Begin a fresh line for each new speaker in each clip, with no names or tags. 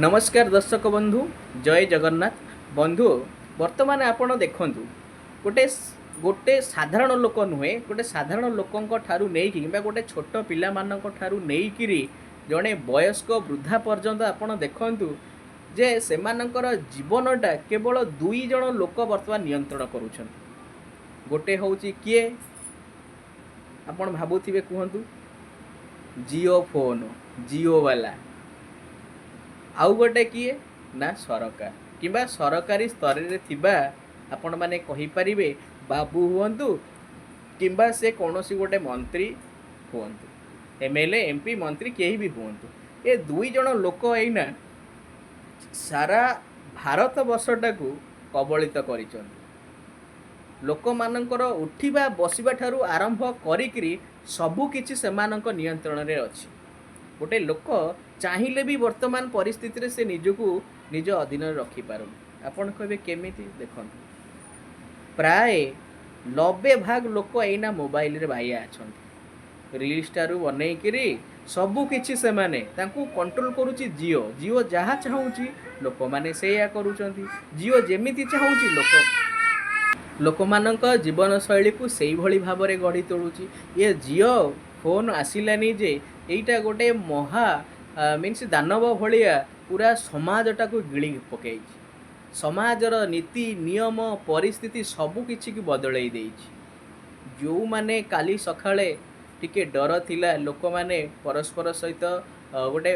ନମସ୍କାର ଦର୍ଶକ ବନ୍ଧୁ, ଜୟ ଜଗନ୍ନାଥ। ବନ୍ଧୁ, ବର୍ତ୍ତମାନ ଆପଣ ଦେଖନ୍ତୁ, ଗୋଟେ ସାଧାରଣ ଲୋକ ନୁହେଁ, ଗୋଟେ ସାଧାରଣ ଲୋକଙ୍କ ଠାରୁ ନେଇକି କିମ୍ବା ଗୋଟେ ଛୋଟ ପିଲାମାନଙ୍କ ଠାରୁ ନେଇକିରି ଜଣେ ବୟସ୍କ ବୃଦ୍ଧା ପର୍ଯ୍ୟନ୍ତ ଆପଣ ଦେଖନ୍ତୁ ଯେ ସେମାନଙ୍କର ଜୀବନଟା କେବଳ ଦୁଇ ଜଣ ଲୋକ ବର୍ତ୍ତମାନ ନିୟନ୍ତ୍ରଣ କରୁଛନ୍ତି। ଗୋଟେ ହେଉଛି କିଏ ଆପଣ ଭାବୁଥିବେ, କୁହନ୍ତୁ? ଜିଓ ଫୋନ୍, ଜିଓ ବାଲା। ଆଉ ଗୋଟେ କିଏ ନା ସରକାର କିମ୍ବା ସରକାରୀ ସ୍ତରରେ ଥିବା, ଆପଣମାନେ କହିପାରିବେ, ବାବୁ ହୁଅନ୍ତୁ କିମ୍ବା ସେ କୌଣସି ଗୋଟେ ମନ୍ତ୍ରୀ ହୁଅନ୍ତୁ, ଏମଏଲଏ, ଏମପି, ମନ୍ତ୍ରୀ କେହି ବି ହୁଅନ୍ତୁ, ଏ ଦୁଇ ଜଣ ଲୋକ ଏଇନା ସାରା ଭାରତ ବର୍ଷଟାକୁ କବଳିତ କରିଛନ୍ତି। ଲୋକମାନଙ୍କର ଉଠିବା ବସିବା ଠାରୁ ଆରମ୍ଭ କରିକିରି ସବୁ କିଛି ସେମାନଙ୍କ ନିୟନ୍ତ୍ରଣରେ ଅଛି। ଗୋଟେ ଲୋକ ଚାହିଁଲେ ବି ବର୍ତ୍ତମାନ ପରିସ୍ଥିତିରେ ସେ ନିଜକୁ ନିଜ ଅଧୀନରେ ରଖିପାରୁନି। ଆପଣ କହିବେ କେମିତି? ଦେଖନ୍ତୁ, ପ୍ରାୟ 90 ଭାଗ ଲୋକ ଏଇନା ମୋବାଇଲରେ ବାଇଆ ଅଛନ୍ତି। ରିଲ୍ସ ଠାରୁ ବନେଇକିରି ସବୁ କିଛି ସେମାନେ ତାଙ୍କୁ କଣ୍ଟ୍ରୋଲ କରୁଛି ଜିଓ। ଜିଓ ଯାହା ଚାହୁଁଛି ଲୋକମାନେ ସେଇଆ କରୁଛନ୍ତି। ଜିଓ ଯେମିତି ଚାହୁଁଛି ଲୋକମାନଙ୍କ ଜୀବନଶୈଳୀକୁ ସେଇଭଳି ଭାବରେ ଗଢ଼ି ତୋଳୁଛି। ଏ ଜିଓ ଫୋନ୍ ଆସିଲାନି ଯେ ଏଇଟା ଗୋଟେ ମହା ମିନ୍ସ ଦାନବ ଭଳିଆ ପୁରା ସମାଜଟାକୁ ଗିଳି ପକେଇଛି। ସମାଜର ନୀତି ନିୟମ, ପରିସ୍ଥିତି ସବୁ କିଛିକୁ ବଦଳେଇ ଦେଇଛି। ଯେଉଁମାନେ କାଲି ସକାଳେ ଟିକେ ଡର ଥିଲା, ଲୋକମାନେ ପରସ୍ପର ସହିତ ଗୋଟେ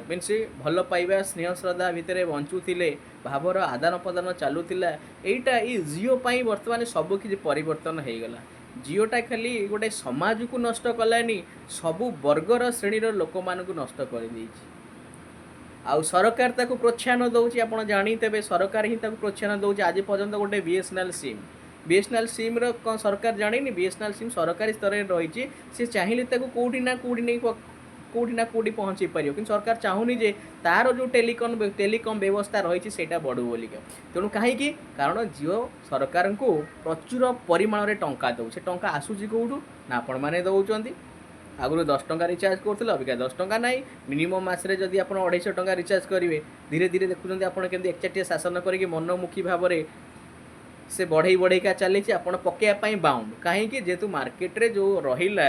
ମିନ୍ସ ଭଲ ପାଇବା, ସ୍ନେହ ଶ୍ରଦ୍ଧା ଭିତରେ ବଞ୍ଚୁଥିଲେ, ଭାବର ଆଦାନ ପ୍ରଦାନ ଚାଲୁଥିଲା, ଏଇଟା ଏଇ ଜିଓ ପାଇଁ ବର୍ତ୍ତମାନ ସବୁ କିଛି ପରିବର୍ତ୍ତନ ହେଇଗଲା। ଜିଓଟା ଖାଲି ଗୋଟେ ସମାଜକୁ ନଷ୍ଟ କଲାନି, ସବୁ ବର୍ଗର ଶ୍ରେଣୀର ଲୋକମାନଙ୍କୁ ନଷ୍ଟ କରିଦେଇଛି। ଆଉ ସରକାର ତାକୁ ପ୍ରୋତ୍ସାହନ ଦେଉଛି। ଆପଣ ଜାଣିଥିବେ, ସରକାର ହିଁ ତାକୁ ପ୍ରୋତ୍ସାହନ ଦେଉଛି। ଆଜି ପର୍ଯ୍ୟନ୍ତ ଗୋଟେ ବିଏସ୍ଏନ୍ଏଲ୍ ସିମ୍, ବିଏସ୍ଏନ୍ଏଲ୍ ସିମ୍ର କ'ଣ ସରକାର ଜାଣିନି? ବିଏସ୍ଏନ୍ଏଲ୍ ସିମ୍ ସରକାରୀ ସ୍ତରରେ ରହିଛି। ସେ ଚାହିଁଲେ ତାକୁ କେଉଁଠି ନା କେଉଁଠି ନେଇ କେଉଁଠି ନା କେଉଁଠି ପହଞ୍ଚେଇ ପାରିବ। କିନ୍ତୁ ସରକାର ଚାହୁଁନି ଯେ ତାର ଯେଉଁ ଟେଲିକମ୍ ବ୍ୟବସ୍ଥା ରହିଛି, ସେଇଟା ବଢ଼ୁ ବୋଲିକା। ତେଣୁ କାହିଁକି? କାରଣ ଜିଓ ସରକାରଙ୍କୁ ପ୍ରଚୁର ପରିମାଣରେ ଟଙ୍କା ଦେଉଛି। ସେ ଟଙ୍କା ଆସୁଛି କେଉଁଠୁ ନା ଆପଣମାନେ ଦେଉଛନ୍ତି। ଆଗରୁ 10 ଟଙ୍କା ରିଚାର୍ଜ କରୁଥିଲେ, ଅବିକା 10 ଟଙ୍କା ନାହିଁ। ମିନିମମ୍ ମାସରେ ଯଦି ଆପଣ 250 ଟଙ୍କା ରିଚାର୍ଜ କରିବେ। ଧୀରେ ଧୀରେ ଦେଖୁଛନ୍ତି ଆପଣ କେମିତି ଏକଚାଟିଆ ଶାସନ କରିକି ମନମୁଖୀ ଭାବରେ ସେ ବଢ଼େଇ ବଢ଼େଇକା ଚାଲିଛି। ଆପଣ ପକାଇବା ପାଇଁ ବାଉଣ୍ଡ। କାହିଁକି? ଯେହେତୁ ମାର୍କେଟରେ ଯେଉଁ ରହିଲା,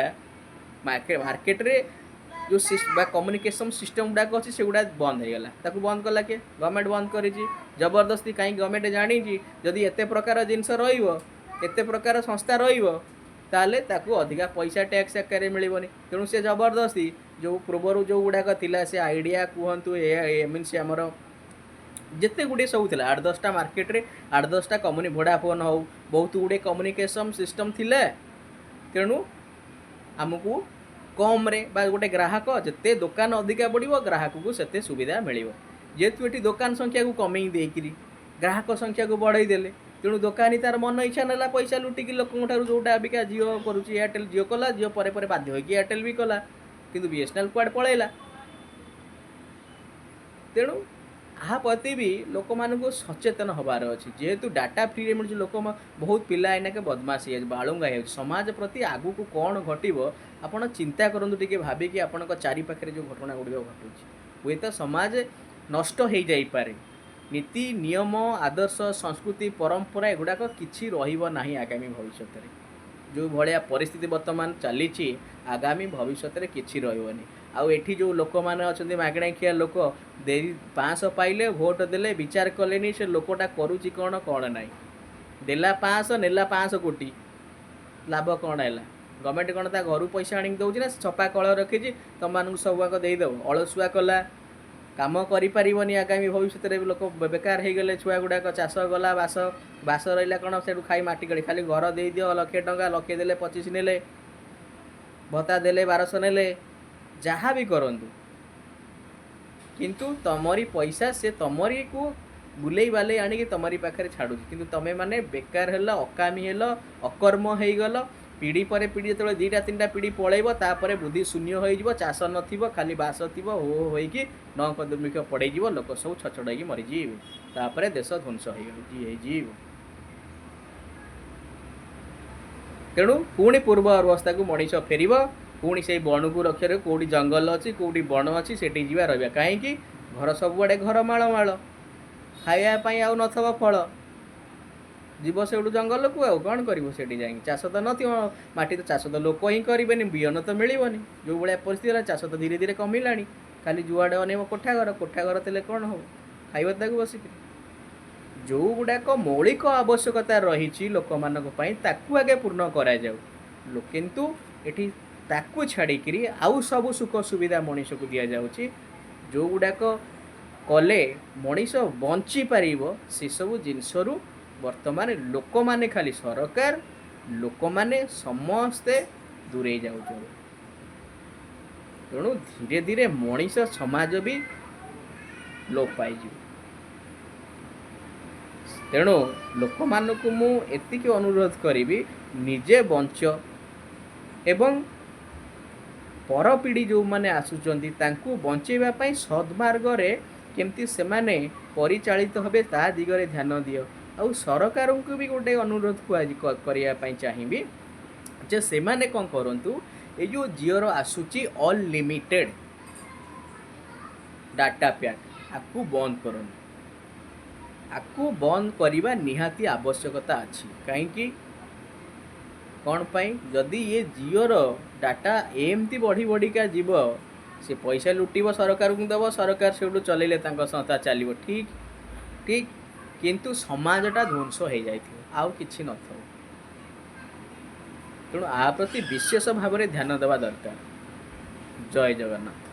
ମାର୍କେଟରେ ଯେଉଁ ବା କମ୍ୟୁନିକେସନ୍ ସିଷ୍ଟମ୍ ଗୁଡ଼ାକ ଅଛି, ସେଗୁଡ଼ା ବନ୍ଦ ହେଇଗଲା। ତାକୁ ବନ୍ଦ କଲା କିଏ? ଗଭର୍ଣ୍ଣମେଣ୍ଟ ବନ୍ଦ କରିଛି ଜବରଦସ୍ତି। କାହିଁକି? ଗଭର୍ଣ୍ଣମେଣ୍ଟ ଜାଣିଛି, ଯଦି ଏତେ ପ୍ରକାର ଜିନିଷ ରହିବ, ଏତେ ପ୍ରକାର ସଂସ୍ଥା ରହିବ, ତାହେଲେ ତାକୁ ଅଧିକା ପଇସା ଟ୍ୟାକ୍ସ ଆକାରରେ ମିଳିବନି। ତେଣୁ ସେ ଜବରଦସ୍ତି ଯେଉଁ ପୂର୍ବରୁ ଯେଉଁ ଗୁଡ଼ାକ ଥିଲା, ସେ ଆଇଡ଼ିଆ କୁହନ୍ତୁ, ଏ ମିନ୍ସ ଆମର ଯେତେ ଗୁଡ଼ିଏ ସବୁ ଥିଲା, ଆଠ ଦଶଟା ମାର୍କେଟରେ, ଆଠ ଦଶଟା ଭୋଡ଼ାଫୋନ୍ ହଉ, ବହୁତ ଗୁଡ଼ିଏ କମ୍ୟୁନିକେସନ୍ ସିଷ୍ଟମ୍ ଥିଲା। ତେଣୁ ଆମକୁ କମ୍ରେ ବା ଗୋଟେ ଗ୍ରାହକ ଯେତେ ଦୋକାନ ଅଧିକା ବଢ଼ିବ, ଗ୍ରାହକକୁ ସେତେ ସୁବିଧା ମିଳିବ। ଯେହେତୁ ଏଠି ଦୋକାନ ସଂଖ୍ୟାକୁ କମେଇ ଦେଇକିରି ଗ୍ରାହକ ସଂଖ୍ୟାକୁ ବଢ଼େଇ ଦେଲେ, ତେଣୁ ଦୋକାନୀ ତାର ମନ ଇଚ୍ଛା ନେଲା ପଇସା ଲୁଟିକି ଲୋକଙ୍କ ଠାରୁ। ଯେଉଁଟା ଅବିକା ଜିଓ କରୁଛି, ଏୟାରଟେଲ୍ ଜିଓ କଲା, ଜିଓ ପରେ ପରେ ବାଧ୍ୟ ହୋଇକି ଏୟାରଟେଲ୍ ବି କଲା। କିନ୍ତୁ ବିଏସ୍ଏନ୍ଏଲ୍ କୁଆଡ଼େ ପଳେଇଲା। ତେଣୁ ଆ ପ୍ରତି ବି ଲୋକମାନଙ୍କୁ ସଚେତନ ହେବାର ଅଛି। ଯେହେତୁ ଡାଟା ଫ୍ରିରେ ମିଳୁଛି, ଲୋକ ବହୁତ ପିଲା ଏଇନାକେ ବଦମାସ ହେଇଯାଉଛି, ବାଳୁଙ୍ଗା ହେଇଯାଉଛି। ସମାଜ ପ୍ରତି ଆଗକୁ କ'ଣ ଘଟିବ, ଆପଣ ଚିନ୍ତା କରନ୍ତୁ ଟିକେ ଭାବିକି। ଆପଣଙ୍କ ଚାରିପାଖରେ ଯେଉଁ ଘଟଣା ଗୁଡ଼ିକ ଘଟୁଛି, ହୁଏତ ସମାଜ ନଷ୍ଟ ହେଇଯାଇପାରେ। ନୀତି ନିୟମ, ଆଦର୍ଶ, ସଂସ୍କୃତି, ପରମ୍ପରା ଏଗୁଡ଼ାକ କିଛି ରହିବ ନାହିଁ ଆଗାମୀ ଭବିଷ୍ୟତରେ। ଯେଉଁ ଭଳିଆ ପରିସ୍ଥିତି ବର୍ତ୍ତମାନ ଚାଲିଛି, ଆଗାମୀ ଭବିଷ୍ୟତରେ କିଛି ରହିବନି। ଆଉ ଏଠି ଯେଉଁ ଲୋକମାନେ ଅଛନ୍ତି, ମାଗଣା ଖିଆ ଲୋକ, ଦେଇ 500 ପାଇଲେ ଭୋଟ ଦେଲେ, ବିଚାର କଲେନି ସେ ଲୋକଟା କରୁଛି କ'ଣ, କ'ଣ ନାହିଁ। ଦେଲା 500, ନେଲା 500 କୋଟି, ଲାଭ କ'ଣ ହେଲା? ଗଭର୍ଣ୍ଣମେଣ୍ଟ କ'ଣ ତା ଘରୁ ପଇସା ଆଣିକି ଦେଉଛି ନା ଛପା କଳ ରଖିଛି ତମମାନଙ୍କୁ ସବୁ ଆଗ ଦେଇଦେବ? ଅଳସୁଆ କଲା, କାମ କରିପାରିବନି। ଆଗାମୀ ଭବିଷ୍ୟତରେ ବି ଲୋକ ବେକାର ହେଇଗଲେ, ଛୁଆ ଗୁଡ଼ାକ, ଚାଷ ଗଲା, ବାସ ବାସ ରହିଲା କ'ଣ? ସେଠୁ ଖାଇ ମାଟି କାଢ଼ି ଖାଲି ଘର ଦେଇଦିଅ ଲକ୍ଷେ ଟଙ୍କା, ଲକ୍ଷେ ଦେଲେ 25 ନେଲେ, ଭତ୍ତା ଦେଲେ 1200 ନେଲେ, ଯାହା ବି କରନ୍ତୁ, କିନ୍ତୁ ତମରି ପଇସା ସେ ତମରିକୁ ବୁଲେଇ ବାଲେଇ ଆଣିକି ତମରି ପାଖରେ ଛାଡ଼ୁଛି। କିନ୍ତୁ ତମେ ମାନେ ବେକାର ହେଲ, ଅକାମୀ ହେଲ, ଅକର୍ମ ହେଇଗଲ। ପିଢ଼ି ପରେ ପିଢ଼ି ଯେତେବେଳେ ଦୁଇଟା ତିନିଟା ପିଢ଼ି ପଳେଇବ, ତାପରେ ବୁଦ୍ଧି ଶୂନ୍ୟ ହୋଇଯିବ। ଚାଷ ନଥିବ, ଖାଲି ବାସ ଥିବ, ହୋ ହୋ ହୋଇକି ନଙ୍କ ଦୁର୍ଭିକ୍ଷ ପଡ଼େଇଯିବ, ଲୋକ ସବୁ ଛଛଡ଼ ହେଇକି ମରିଯିବେ। ତାପରେ ଦେଶ ଧ୍ୱଂସ ହେଇଯିବ। ତେଣୁ ପୁଣି ପୂର୍ବ ଅବସ୍ଥାକୁ ମଣିଷ ଫେରିବ। ପୁଣି ସେଇ ବଣକୁ ରକ୍ଷରେ, କେଉଁଠି ଜଙ୍ଗଲ ଅଛି, କେଉଁଠି ବଣ ଅଛି, ସେଠି ଯିବା ରହିବା। କାହିଁକି? ଘର ସବୁଆଡ଼େ ଘର ମାଳ ମାଳ, ଖାଇବା ପାଇଁ ଆଉ ନଥିବ ଫଳ। ଯିବ ସେଇଠୁ ଜଙ୍ଗଲକୁ, ଆଉ କ'ଣ କରିବ ସେଠି ଯାଇକି? ଚାଷ ତ ନଥିବ, ମାଟି ତ ଚାଷ ତ ଲୋକ ହିଁ କରିବେନି, ବିହନ ତ ମିଳିବନି। ଯେଉଁ ଭଳିଆ ପରିସ୍ଥିତି ହେଲା, ଚାଷ ତ ଧୀରେ ଧୀରେ କମିଲାଣି। ଖାଲି ଯୁଆଡ଼େ ଅନେଇବ କୋଠା ଘର। କୋଠା ଘର ଥିଲେ କ'ଣ ହେବ? ଖାଇବ ତାକୁ ବସିକି? ଯେଉଁଗୁଡ଼ାକ ମୌଳିକ ଆବଶ୍ୟକତା ରହିଛି ଲୋକମାନଙ୍କ ପାଇଁ, ତାକୁ ଆଗେ ପୂର୍ଣ୍ଣ କରାଯାଉ। କିନ୍ତୁ ଏଠି ତାକୁ ଛାଡ଼ିକିରି ଆଉ ସବୁ ସୁଖ ସୁବିଧା ମଣିଷକୁ ଦିଆଯାଉଛି। ଯେଉଁଗୁଡ଼ାକ କଲେ ମଣିଷ ବଞ୍ଚିପାରିବ, ସେସବୁ ଜିନିଷରୁ ବର୍ତ୍ତମାନ ଲୋକମାନେ, ଖାଲି ସରକାର, ଲୋକମାନେ ସମସ୍ତେ ଦୂରେଇ ଯାଉଛନ୍ତି। ତେଣୁ ଧୀରେ ଧୀରେ ମଣିଷ ସମାଜ ବି ଲୋପ ପାଇଯିବ। ତେଣୁ ଲୋକମାନଙ୍କୁ ମୁଁ ଏତିକି ଅନୁରୋଧ କରିବି, ନିଜେ ବଞ୍ଚ ଏବଂ ପରପିଢ଼ି ଯେଉଁମାନେ ଆସୁଛନ୍ତି ତାଙ୍କୁ ବଞ୍ଚେଇବା ପାଇଁ ସଦ୍ମାର୍ଗରେ କେମିତି ସେମାନେ ପରିଚାଳିତ ହେବେ, ତା ଦିଗରେ ଧ୍ୟାନ ଦିଅ। ଆଉ ସରକାରଙ୍କୁ ବି ଗୋଟେ ଅନୁରୋଧ କରିବା ପାଇଁ ଚାହିଁବି ଯେ ସେମାନେ କ'ଣ କରନ୍ତୁ, ଏଇ ଯେଉଁ ଜିଓର ଆସୁଛି ଅନଲିମିଟେଡ଼ ଡାଟା ପ୍ୟାକ୍, ଆକୁ ବନ୍ଦ କରନ୍ତୁ। ଆକୁ ବନ୍ଦ କରିବା ନିହାତି ଆବଶ୍ୟକତା ଅଛି। କାହିଁକି, କ'ଣ ପାଇଁ? ଯଦି ଇଏ ଜିଓର ଡାଟା ଏମିତି ବଢ଼ି ବଢ଼ିକା ଯିବ, ସେ ପଇସା ଲୁଟିବ, ସରକାରଙ୍କୁ ଦେବ, ସରକାର ସେଇଠୁ ଚଲେଇଲେ ତାଙ୍କ ସଂସ୍ଥା ଚାଲିବ, ଠିକ୍ ଠିକ୍, କିନ୍ତୁ ସମାଜଟା ଧ୍ୱଂସ ହେଇଯାଇଥିବ, ଆଉ କିଛି ନଥିବ। ତେଣୁ ଆ ପ୍ରତି ବିଶେଷ ଭାବରେ ଧ୍ୟାନ ଦେବା ଦରକାର। ଜୟ ଜଗନ୍ନାଥ।